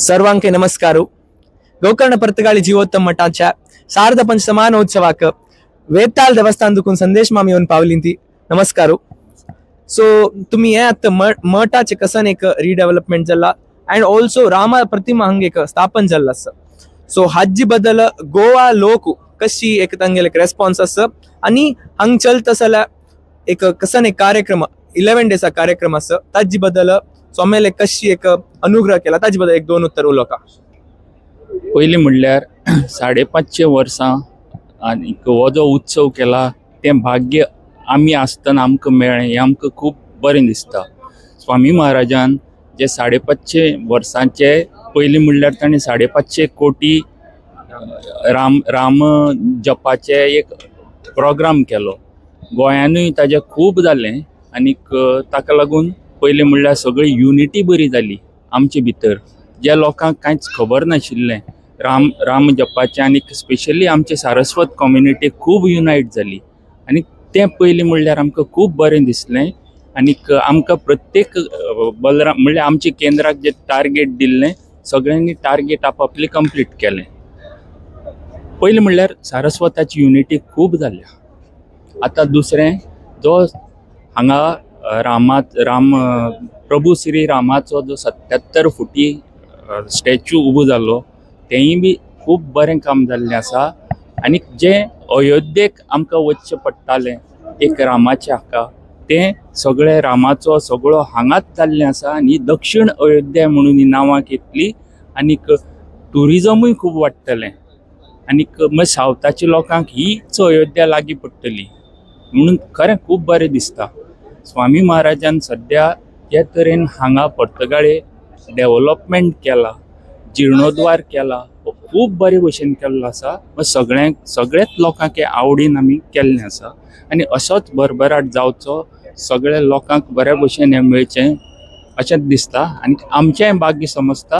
सर्वांके नमस्कार. ಗೋಕರ್ಣ ಪರ್ತಗಾಳಿ ಜೀವೋತ್ತಮ ಮಠಾಚ ಶಾರದಾ ಪಂಚ ಸಮಾನೋತ್ಸವಕ್ಕೆ वेताल देवस्थान दुखून संदेश मामी येवन पावली ती. नमस्कार. सो तुम्ही हे आता मठाचे कसन एक रिडेव्हलपमेंट जाला अँड ऑल्सो रामा प्रतिमा हंग एक स्थापन जाल्ला आसा. सो हाजी बद्दल गोवा लोक कशी एक तांगेले एक रेस्पॉन्स आसा आनी हांग चलत जाल्यार एक कसन एक कार्यक्रम 11 डेसा कार्यक्रम आसा, ताजी बद्दल सोमेले कशी एक अनुग्रह केला, ताजे बद्दल एक दोन उत्तर उलोवका. पयलीं म्हणल्यार 550 वर्सां आनीक हो जो उत्सव केला तें भाग्य आमी आसतना आमकां मेळ्ळें, हें आमकां खूब बरें दिसता. स्वामी महाराजान जे 550 वर्सांचे, पयलीं म्हणल्यार ताणें 550 कोटी राम राम जपाचे एक प्रोग्राम केलो. गोंयानूय ताजें खूब जालें आनीक ताका लागून पयलीं म्हणल्यार सगळी युनिटी बरी जाली आमचे भितर. ज्या लोकांक कांयच खबर नाशिल्लें राम राम जपाचें, आनीक स्पेशली आमचे सारस्वत कम्युनिटी खूब युनायट जाली आनी तें पयलीं म्हणल्यार आमकां खूब बरें दिसलें. आनीक आमकां प्रत्येक बलराम म्हणल्यार आमच्या केंद्राक जें टार्गेट दिल्लें, सगळ्यांनी टार्गेट आपापलें कंप्लीट केलें. पयलीं म्हणल्यार सारस्वताची युनिटी खूब जाल्या. आतां दुसरें, जो हांगा रामा राम प्रभू श्री रामाचो जो 77 फुटी स्टॅच्यू उबो जालो, तेंय बी खूब बरें काम जाल्लें आसा. आनी जें अयोध्येक आमकां वचचें पडटालें एक रामाच्या हाका, तें सगळें रामाचो सगळो हांगाच जाल्लें आसा. आनी दक्षीण अयोध्या म्हणून ही नांवां घेतली आनीक ट्युरिजमूय खूब वाडटलें आनीक मागीर सावथाच्या लोकांक हीच अयोध्या लागीं पडटली म्हणून खरें खूब बरें दिसता. स्वामी महाराजान सद्या जे तरेन हांगा पर्तगाळे डेवलपमेंट केला, जिर्णोद्वार केला, हो खूब बरे भशेन केल्लो आसा. सगळ्यांक, सगळ्याच लोकांक हे आवडीन आमी केल्लें आसा आनी असोच भरभराट जावचो, सगळ्या लोकांक बऱ्या भशेन हें मेळचें अशेंच दिसता आनी आमचेंय भाग्य समजता.